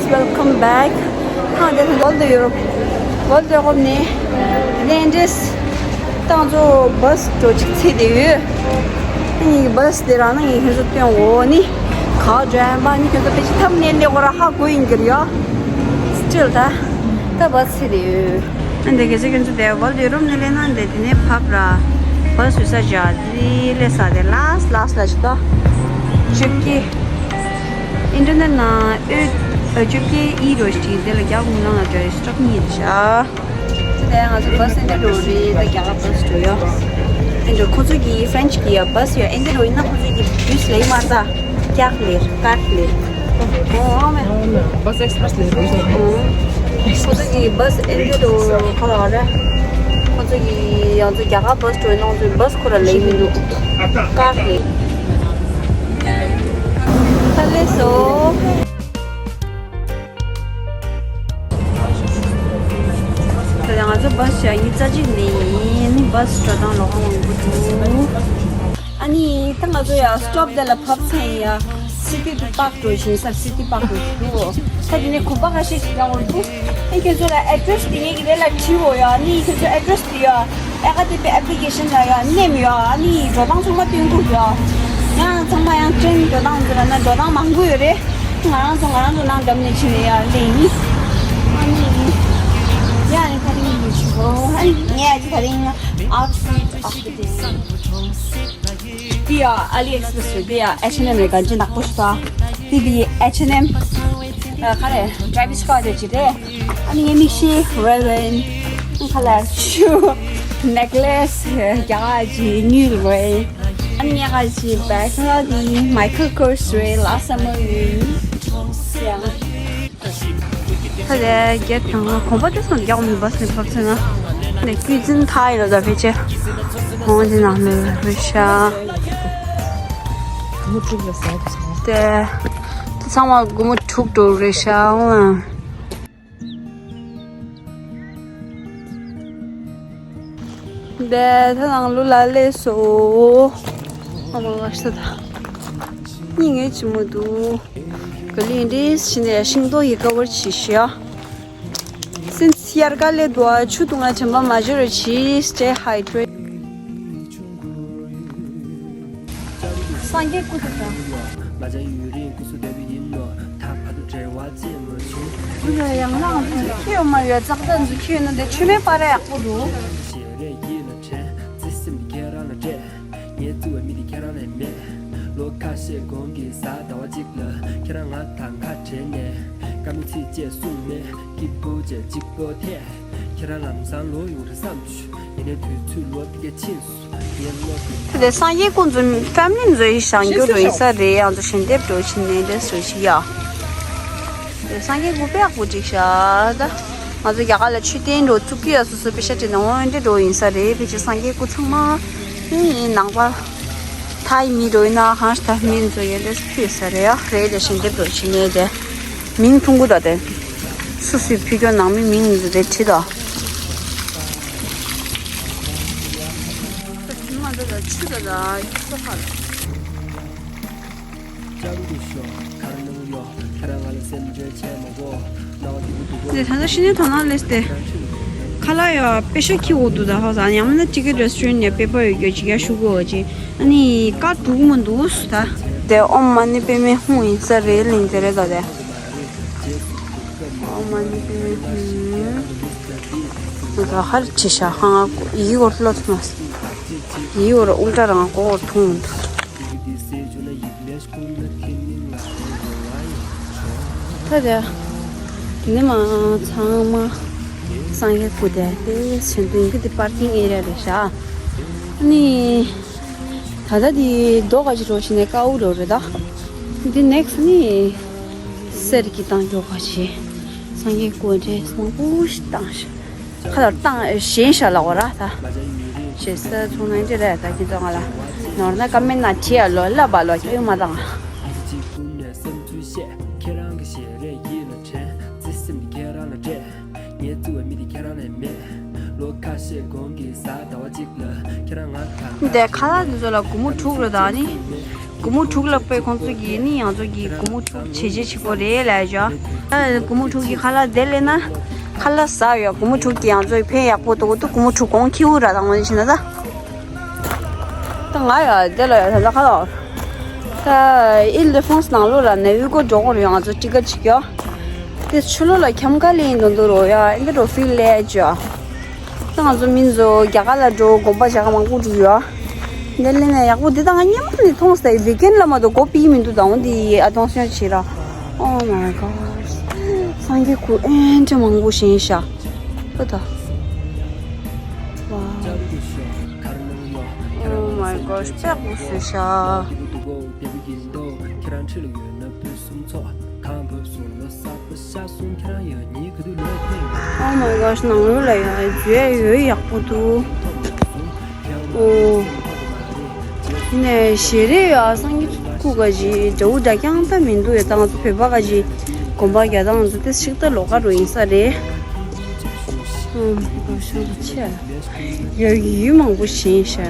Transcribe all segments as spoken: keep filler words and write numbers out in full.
Welcome back. ཧང་དེ་ལོལ་དུ་ཡོད། ལོལ་དུ་ཡོད་ནི་ལན་འདྲེས་ཏང་ཚོ་བཱས་འགྲོ་ཅིག་ཚེ་དེ་ཡོད། ནི་བཱས་དེ་རང་ན་ངས་ཁྱོད་ཚོ་སྟོན་འོ་ནི་ག་འགྲོ་ཡང་པ་ནི་ཁྱོད་ཚོ་ཕལ་ཆེར་ཐབ་ནས་ལེགས་པོ་ར་ཧ་གོ་ཡིན་གྱི་རེད་ཡ། སྤྱིར་ད་ད་བཱས་ཚེ་དེ་ཡོད། ཨ་འདི་གལ་སྲིད་ཁྱོད་ཚོ་དེ་ལོལ་དུ་ཡོད་རུམ་ནི་ལེན་ན་འདི་དེ་ནས་ཕབ་ར་བཱས་ཡོད་ས་ཇ་དེ་ལས་ས་དེ་ལཱས་ལཱས་ལ་ཅི་ད་ཅིག་གི་ཨིན་ཊར་ནེཊ་ནང་ཨོ་ཨ་ཅིག་གི་ཨི་རོ་ཞིག་དེ་ལ་རྒྱག་མི་ལང་ལ་འདྲ་སི་ཊོག་གཉིས་རེད་ཤག་དེ་ལྟར་ང་ཚོ་བཱས་ཨེ་འདྲ་འགྲོ་རེད། ད་རྒྱ་གར་བཱས་འགྲོ་ཡོད། ཨེ་འདྲ་ཁོ་ཚོ་གི་ཧྥ་རན་ཆི་གི་ཡ་བཱས་ཡོད། ཨེ་འདྲ་འགྲོ་ཡིན་ན་ཁོ་ཚོ་གི་བཱས་ལེ་མ་ད་ཀྱག་ལེར་ཀར་ལེར། ཨོ་ཨོ་མེ། བཱས་ཨེགས་པི་རེ་སི་ལེར་འགྲོ་ཡོད། ཁོ་ཚོ་གི་བཱས་ཨེ་འདྲ་འགྲོ་ཁ་ལ་རེད། ཁོ་ཚོ་གི་ཡང་ཚོ་རྒྱ་གར་བཱས་འགྲོ་ཡིན་ན་ཁོ་ཚོ་བཱས་ཁོ་ར་ལེ་མི་འདུག་ཀར་ལེར། ད་ལེ་སོ། ད་ང་ཚོ་བཱས་ཞག་ཉི་ཤུ་རྩ་གཅིག་ནས་ཡིན། བཱས་འགྲོ་སྟངས་ལོགས་ཀ་མང་པོ་འདུག་ཨ་ནི་ད་ང་ཚོ་ཡ་སི་ཊོབ་དེ་ལ་བབས་ཚེ་ཡ་སི་ཊི་དུ་པཱག་འགྲོ་བཞིན་ས་སི་ཊི་པཱག་འགྲོ་བཞིན་འདུག་ད་དེ་ནས་གོམ་པ་ཁ་ཤས་ཤིག་རྒྱག་དགོས་འདུག་ཨེ་ཁྱོད་ཚོ་ལ་ཨེ་ཌི་རེ་སི་དེ་ངས་ཀྱི་དེ་ལ་བྲིས་འོ་ཡ། ཨ་ནི་ཁྱོད་ཚོ་ཨེ་ཌི་རེ་སི་དེ་ཡ། ཨེ་ཀ་དེ་པའི་ཨེ་པི་ལི་ཀེ་ཤན་ལ་ཡང་མནན་ཡོད། ཨ་ནི་འགྲོ་སྟངས་ཚང་མ་སྟོན་དགོས་ཡོད། ཡང་ཚང་མ་ཡང་ཊེན་འགྲོ་སྟངས་འདི་ལ་ན་འགྲོ་སྟངས་མང་པོ་ཡོད་རེད། ང་རང་ཚོ་ང་རང་ཚོ་ནང་འགྲམ་ནས་ཕྱིན་ནས་ཡང་སླེབས་ཡིན། ཨ་ནི་ཡང་ནི་ད་རིང་ཡིན་ཞུ་གོ་ཨ་ནི་ངས་ཨ་ཅི་ད་རིང་ཨའུ་ཊི་ཕིཊ་ཨོཕ་ཛ་ཌེ། འདི་ཡ་ཨ་ལི་ཨེགས་པི་རེ་སི་རེད། འདི་ཡ་ཨེཆ་ཨེན་ཨེམ་རེད། གང་ཅི་ནག་པོ་ཞིག་ད། འདི་འདི་ཨེཆ་ཨེན་ཨེམ། ཨ་ག་རེ་ཊྲེ་ཝི་སི་སི་ཀོཊ་རེད་ཅི་རེད། ཨ་ནི་ངའི་མིག་ཤེལ་རེད་བན། ཁ་ལར་ཆུ། ནེག་ལེ་སི་རྒྱ་གར་གྱི་དངུལ་རེད། ཨ་ནི་ངས་ག་ཅི་བེག་ལ་འདི་མའི་ཁལ་ཀོར་སི་རེད། ལ་སམ་མར་ཡིན། ཡང་། ད་ལྟ་གེ་ཊི་དང་གོམ་པ་དེ་ཚོ་རྒྱག་མི་འབའ་སེ་ཕབ་ཚེ་ན། ནས་ཀུན་འཛིན་ཐ་ཡི་ལ་ད་ཕལ་ཆེར་ཁོང་འདི་ནང་ལ་རེད་ཤག་དེ་དེ་ཚང་མ་སྒོར་མོ་དྲུག་འགྲོ་རེད་ཤག་དེ་ད་ནང་ལོ་ལ་ལས་སོ། ཨ་མ་ང་ཤི་ད། སྙིང་ངེ་ཆི་མོ་འདུག་ག་ལི་འདྲེས་ཕྱི་ནས་ཤིང་ཏོག་ཡི་ཀ་བར་ཆི་ཤི་ཡ། སིན་སི་ཡར་ཀ་ལེ་དུ་ཨ་ཆུ་དུ་ང་ཆེན་པ་མ་བཞུར་རེ་ཆི། Stay hydrated. སངས་རྒྱས་སྐུ་ཚེ་དང་། ང་ཅག་ཡུན་རིང་སྐུ་གཟུགས་བདེ་པོ་ཡིན་ནོ། ད་བར་དུ་འབྲེལ་བ་ཅི་མ་བྱུང་། ཁྱོད་ཡང་ན་ཁྱོད་མ་ཡོད་ཙག་ཙག་འཛུལ་ཁྱོད་ན་དེ་ཆུ་མེད་པ་ར་ཡག་པོ་འདུག་ཞེས་རེ་ཡིད་ལ་དྲན། བརྩེ་སེམས་འདི་ཁྱེད་རང་ལ་སྤྲད། ངའི་བརྩེ་བའི་མི་འདི་ཁྱེད་རང་ལས་མེད། ལོ་ཁ་ཤས་གོང་གི་གཟའ་ཟླ་བ་གཅིག་ལ་ཁྱེད་རང་ང་དང་ཁ་བྲལ་ནས། དཀའ་མི་ཚིག་ཅེས་གསུངས་མེད། སྐྱིད་པོ་བྱས་གཅིག་པོ་ཐད། ཁྱེད་རང་ལམ་སང་ལོག་ཡོང་རེད་བསམ་བྱུང་། ཡིན་ནའི་དུས་ཚོད་ལོ་འདི་ག་ཕྱིན་སོང་། ངའི་བློ་འདི། དེ་སངས་རྒྱས་སྐུ་མཛོད་ཕེ་མི་ལི་མཛོད་ཡིན་ཞང་རྒྱུ་འགྲོ་ཡིན་ས་རེད། ཡང་ཚོ་ཞལ་འདེབས་འགྲོ་ཕྱིན་ནས་འདྲ་སུ་ཞིག་ཡ། དེ་སངས་རྒྱས་སྐུ་དཔེ་ཡག་པོ་བསྒྲིགས་ཤག་ད་ང་ཚོ་རྒྱ་གར་ལ་མཆོད་རྟེན་འགྲོ་བཙུགས་ཀྱི་ཡ་སོ་སོ་པེ་ཤ་སྤྲད་ནས་འོང་འདྲ་འགྲོ་ཡིན་ས་རེད། ཕལ་ཆེར་སངས་རྒྱས་སྐུ་ཚང་མ་ནི་ནང་པ་ཐའི་མི་འགྲོ་ཡིན་ན་གང་ཞིག་ད་མི་ཚོ་ཡོད་འདྲ་སུ་ཡོད་ས་རེད་ཡ། རེད་དེ་ཞལ་འདེབས་འགྲོ་ཕྱིན་ནས་དེ་མིང་ཐུང་གུ་ད་དེ། སུ་སུའི་ཕུལ་སྐྱོན་ནང་མི་མིང་འདི་རེད་བྲིས་དང་། ད་དེ་མ་འདི་ལ་ཆུ་ད་ལ་ཡུག་ས་ཕར། ལྕགས་རི་ཤོག་ཁར་ནང་ཡོད་ཁྱེད་རང་ང་ལ་སེམས་ཁྲལ་བྱས་མ་དགོས། ནང་དུ་འདུག་གོ་དེ་ད་ལྟ་ཤི་ནས་ཐ་ན་ལས་ཏེ། ཁ་ལག་ཡ་པེ་ཤ་ཁྱི་འོ་འདུག་ད་ཧོ་ས་ཡང་མིན་ན་ཅི་གི་རེ་སི་ཊོ་རན་ཡ་པེ་པ་ཡོད་རྒྱུ་ཅི་ག་ཤུ་གོ་ཅི། ཨ་ནི་ཀ་དྲུག་མ་འདུག་ད། དེ་ཨོམ་མ་ནི་པེ་མེ་ཧུང་ཡིན་ས་རེད་ལིང་ཟེར་རེད་ད་དེ། ཨོ་མ་ནི་ཀི་ནི་ཧུམ། ང་ཚོ་ཧར་ཆེ་ཤ་ཧང་ཡི་གོར་ལོ་ཐུང་ཡི་གོར་ཨུལ་ཏྲ་རང་གོ་གོར་ཐུང་འདུག་ད་དེ་ནི་མ་ཚང་མ་སངས་རྒྱས་སྐུ་དེ་དེ་སེམས་དོན་གི་དེ་པར་ཀིང་ཨེ་རི་ཡ་རེད་ཤག་ནི། ད་ལྟ་འདི་རྡོ་ག་ཅི་རོ་ཞིག་ནས་དཀའ་བོ་རོ་རེད་ད། འདི་next་ནི་གསེར་གྱི་བཏང་རྒྱུ་ག་ཅི། སངས་རྒྱས་སྐུ་འདྲེ་མང་པོ་ཞིག་བཏང་ཤག་ཁ་ལ་བཏང་ཞེན་ཤག་ལ་འོ་ར་ད། ཞེ་ས་ཚོང་ནང་ཅི་རེད་ད་ཁྱེད་ཚོ་ང་ལ་ནོར་ན་ཀ་མེན་ན་བྲིས་ཡ་ལོ་ལབ་པ་ལོ་ཁྱོད་ཡོང་མ་བཏང་། ཁྱེད་རང་གི་ཞལ་རས་ཡིད་ལ་དྲན། བརྩེ་སེམས་འདི་ཁྱེད་རང་ལ་སྤྲད། ངས་བརྩི་བའི་མི་དེ་ཁྱེད་རང་ལས་མེད། ལོ་ཁ་ཤས་གོང་གི་གཟའ་ཟླ་བ་གཅིག་ལ་ཁྱེད་རང་ང་གང་ལ། འདི་ཁ་ལག་འདི་ཚོ་ལ་སྒོར་མོ་དྲུག་རེད་ད་ནི། སྒོར་མོ་དྲུག་ལ་དཔེ་ཁོང་ཚོ་གིས་ནི་ང་ཚོ་གིས་སྒོར་མོ་དྲུག་བྱེད་ཆེད་ཆེ་པོ་རེད་ལབ་ཡོད། ད་སྒོར་མོ་དྲུག་གི་ཁ་ལག་དེ་ལེན་ན་ཁ་ལག་ཟ་ཡོད། སྒོར་མོ་དྲུག་གི་ང་ཚོ་ཕན་ཡག་པོ་འདུག་འདུག་སྒོར་མོ་དྲུག་གོང་ཁེ་འུ་ར་དང་ངོ་ནས་བྱས་ན་ད། ད་ང་ཡ་དེ་ལ་ཡ་ད་ལ་ཁ་ལ། ད་ཨིལ་ལེ་ཧྥོན་སི་ནང་ལོགས་ལ་ནེ་ཝི་ཀོ་འགྲོ་དགོས་རེད། ང་ཚོ་ཊི་ཀེ་ཊི་བྱེད་རྒྱུ། དེ་ཕྱི་ལོགས་ལ་ཁྱམས་ཁ་ལེན་འདུག་འདུག་རོ་ཡ་ཨིན་དེ་འགྲོ་ཕིལ་ལེ་ཅོ། ད་ང་ཚོ་མི་ཚོ་རྒྱ་གར་ལ་འགྲོ་དགོན་པ་བྱ་དགའ་མང་པོ་འགྲོ་ཡོད། དེ་ལས་ནས་ཡག་པོ་འདི་ད་ང་སྔོན་མ་ནས་མཐོང་སྟེ་ཝི་ཀེན་ལ་མ་གཏོགས་སྒོ་ཕྱེ་མི་འདུག་ད་འོ་འདི་ཨ་ཏོང་སོན་བྱེད་ར། Oh my god. སངས་རྒྱས་སྐུ་ཨེ་འདྲ་མང་པོ་ཞིག་ཤག་ཨོ་ད། Wow. Oh my gosh. དཔེ་ཡག་པོ་བཟོས་ཤག Oh my gosh. ནང་ལོགས་ལ་ཡང་བཟོས་ཡོད་ཡག་པོ་འདུག་ཨོ། ནས་ཞལ་རས་ཡ་སངས་རྒྱས་སྐུ་ག་ཅིག་འདྲ་བོ་འདྲ་རྐྱང་ད་མི་འདུག་ཡ། ད་ང་ཚོ་བོད་པ་ག་ཅིག་དགོན་པ་རྒྱ་ད་ང་ཚོ་ཏེ་ཤིག་ད་ལོག་ག་རུ་ཡིན་ས་རེད། ཨུམ་ཤོག་ཆེ་ཡ་ཡུལ་མང་པོ་ཞིག་ཤ་ཡ་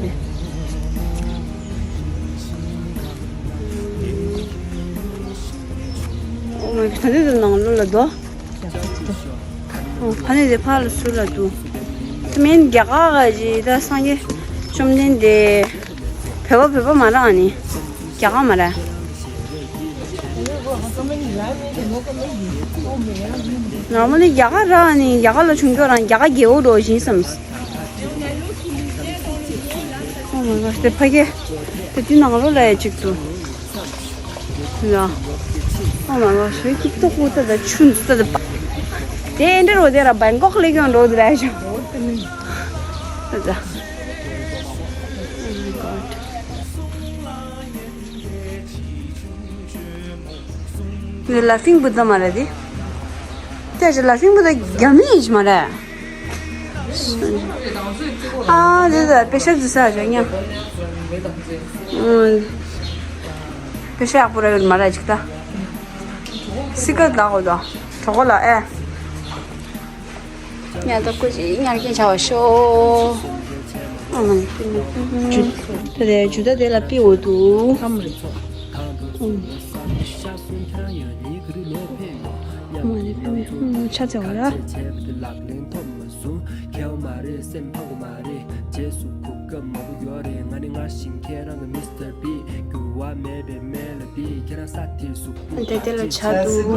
དེ། ཨོ་མའི་ག་ད་འདི་ནང་ལོགས་ལ་དོ། ཨོ་ཕ་ནི་དེ་ཕ་ལ་སུ་ལ་འདུག་དེ་མིན་རྒྱ་གར་ག་ཅིག་ད་སངས་རྒྱས་བཅོམ་ལྡན་འདས། བོད་པ་བོད་པ་མ་རེད་ཨ་ནི། རྒྱ་གར་མ་རེད། ནོར་མལ་ལི་རྒྱ་གར་རེད་ཨ་ནི་རྒྱ་གར་ལ་བྱུང་རྒྱུ་རང་རྒྱ་གར་རྒྱལ་པོ་འགྲོ་བཞིན་བསམ། ཨོ་མའི་གོ་ཤ་དེ་ཕ་གི་དེ་དེ་ནང་ལོགས་ལ་ཡ་གཅིག་ཏུ། ལ། ཨོ་མའི་གོ་ཤ་ཁྱི་ཏོག་པོ་ཏ་ད་ཆུ་འདི་ཏ་ད་པ། དེ་འདྲ་རོ་དེ་ར་བེང་ཀོག་ལས་ཀྱང་འགྲོ་དེ་ར་ཤ། ཏ་ད། Oh my god. འདི་ལ་ཕིང་བུ་དྷ་མ་རེད་དེ། དེ་ལ་ཕིང་བུ་དྷ་རྒྱ་མི་ཡིན་མ་རེད། ཨ་དེ་ད་པེ་ཤ་འཛི་ས་ཞོ་ཉ། པེ་ཤ་ཡག་པོ་ར་ཡོད་མ་རེད་ཅིག་ད། སི་ཀ་ད་གོ་ད། གྲོགས་པོ་ལ་ཨེ། ཉལ་ཐ་ཀོ་ཅི་ཉལ་གིན་ཆ་བ་ཤོ། ཨ་མ་ནི་ཏི་ནི། ཏི་ཏི་ཏི་ཏི། ད་དེ་ཇུ་ད་དེ་ལ་པི་འོ་དུ། ཨ་མ་རེ་ཚོ། ཨ་མ་ནི་ཕ་མེ་ཆ་ཚེ་བ་ར། དེ་དེ་ལ་ཆ་དུ།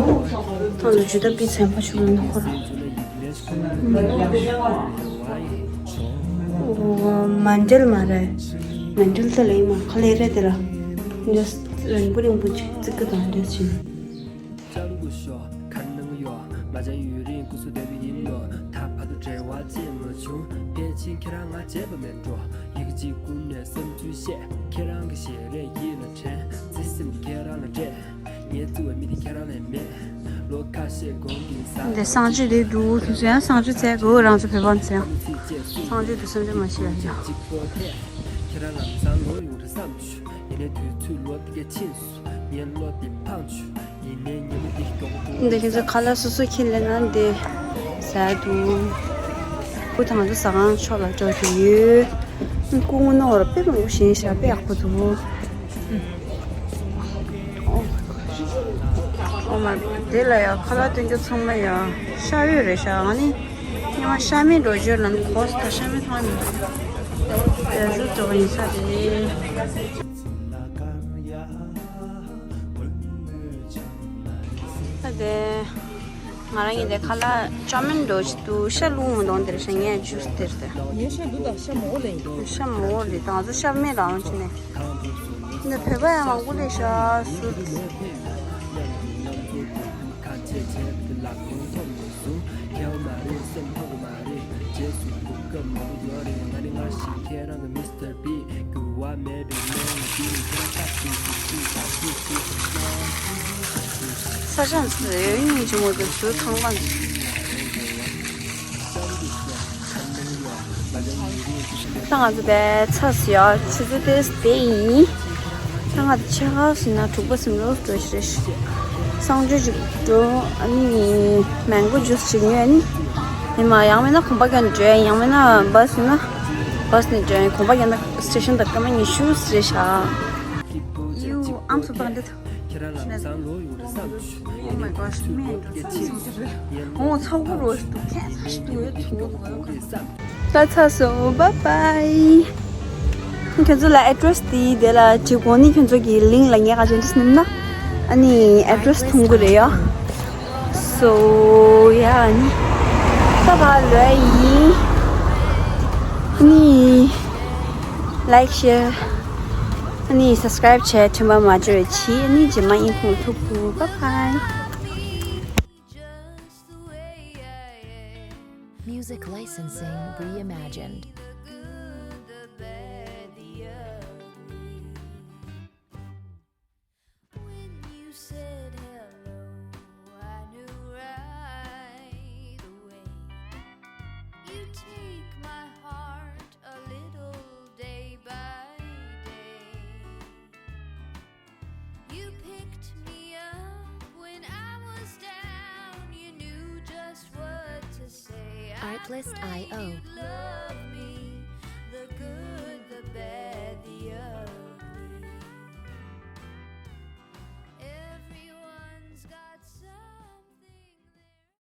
ཐང་དུ་ཇུ་ད་པི་ཚན་པ་ཆུ་ལ་ནོ་ཁོ་ར། མན་ཌལ་མ་རེད། མན་ཌལ་ད་ལེ་མ་ཁ་ལེ་རེད་དེ་ལ། འདི་རིང་པོ་རིང་པོ་ཅིག་བརྩི་གི་དང་འདྲ་ཞིག་ལྕང་གུ་ཤོ་ཁ་ནང་ཡོ། ང་ཅང་ཡུན་རིང་སྐུ་གཟུགས་བདེ་པོ་ཡིན་ནོ། ད་བར་དུ་འབྲེལ་བ་བྱས་མ་བྱུང་། ཕལ་ཆེར་ཁྱེད་རང་ང་བརྗེད་པ་མེད་འགྲོ། ཡི་གེ་གཅིག་ཀུན་ནས་བསམ་ཚུལ་བཤད། ཁྱེད་རང་གི་ཞལ་རས་ཡིད་ལ་དྲན། བརྩེ་སེམས་ཀྱིས་ཁྱེད་རང་ལ་སྤྲད། ངས་བརྩི་བའི་མི་དེ་ཁྱེད་རང་ལས་མེད། ལོ་ཁ་ཤས་གོང་གི་ས། འདི་གསང་སྤྱོད་དེ་འདུག་དུས་ཚོད་ཡང་གསང་སྤྱོད་བྱས་དགོས། རང་ཚོ་བོད་པ་ཚོ་ཡང་གསང་སྤྱོད་དུ་སེམས་ཁྲལ་མ་བྱེད་ཡ་ཡ། ཁྱེད་རང་ལམ་སང་ལོག་ཡོང་རེད་བསམ་བྱུང་། ཡིན་ནའི་དུས་ཚོད་ལོ་དེ་ག་ཕྱིན་སོང་། ངའི་བློ་དེ་ཕངས་བྱུང་། ཡིན་ནའི་ཉི་མ་འདི་མགྱོགས་པོ། འདི་ཁྱེད་ཚོ་ཁ་ལག་སོ་སོ་ཁྱེར་ལེན་ན་འདི་ཟ་འདུག་སྐུ་ཐང་ཚོ་ཟ་ཁང་ཕྱོགས་ལ་འགྲོ་གི་ཡོད། སྐུ་ངོ་ནོར་དཔེ་མང་པོ་ཞིག་བཞག་དཔེ་ཡག་པོ་འདུག་ཨོ་མ་དེ་ལ་ཡ་ཁ་ལག་སྟོན་རྒྱུ་ཚང་མ་ཡ་ཤ་ཡོད་རེད་ཤག་ཨ་ནི་ཉི་མ་ཤ་མེད་འགྲོ་རྒྱུ་ལ་ནི་གོ་ས་ད་ཤ་མེད་ཐང་མི་འདུག་དེ་ཚོ་འགྲོ་གི་ཡིན་ས་དེ་རེད། ད་དེ། ང་རང་གི་དེ་ཁ་ལག་ཅོ་མིན་འགྲོ་ཅི་འདུག་ཤ་བླུགས་མི་འདུག་དེར་ཤ་ངས་ཇུས་དེར་དེ། ངས་ཤ་འདུག་ད་ཤ་མོ་ལེན་འདུག་ཤ་མོ་ལེ་ད་ང་ཚོ་ཤ་མེད་རང་ཅི་ནས། འདི་བོད་པ་ཡང་མང་པོ་ལེ་ཤ་སུ། ས་ཞང་ཚོས་ཡོད་ཉིན་ཅི་མོ་དེ་ཚོའི་ཁང་པ། ད་ང་ཚོ་དེ་ཚ་ཟེར་ཡ་ཆུ་ཚོད་དེ་དེ་ཡིན། ད་ང་དེ་ཆེ་ཁ་ཟིན་ན་དྲུག་པ་ཟིན་རོགས་འགྲོ་ཞིག་རེད། གསང་སྤྱོད་ཅིག་འགྲོ། ཨ་ནི་མེང་གོ་ཇུས་ཅིག་ཉོས། ཨ་ནི་ཡིན་མ་ཡང་མིན་ན་གོམ་པ་རྒྱག་ནས་འགྲོ་ཡ། ཡང་མིན་ན་བཱས་ཡིན་ན་བཱས་ནས་འགྲོ་ཡ། གོམ་པ་རྒྱག་ན་སི་ཊེ་ཤན་དང་སྐར་མ་ཉི་ཤུ་རེད་ཤག་ཡུ་ཨམ་སུ་བཏང་འདི། Oh my gosh, man, འོ་ཚ་གུ་རོ་ཞིག་འདུག་ཁྱད་མཚར་ཞིག་འདུག་ད་ཚར་སོང་། Bye bye. ཁྱོད་ཚོ་ལ་ཨེ་ཌི་རེ་སི་དེ་དེ་ལ་བྲིས་གོ་ནི། ཁྱོད་ཚོ་གི་ལིང་ལ་ངས་ག་ཅན་ཏིས་ནིམ་ན། ཨ་ནི་ཨེ་ཌི་རེ་སི་མཐོང་གི་རེད་ཡ། So yeah, ཨ་ནི་ད་བར་ལོས་ཡིན། ཨ་ནི་ལའིག་ཤེར་ཨ་ནི་སབ་སི་ཀ་རའིབ་བྱས། དྲན་པ་མ་བརྗེད་རོགས་གྱིས། ཨ་ནི་རྗེས་མ་ཡིན་ཁུངས་ཐུག་གུ། Bye bye. Music licensing reimagined. When you said hello, I knew right away. You take my heart a little day by day. You picked me up when I was down. You knew just what to say. I Artlist prayed I O. You'd love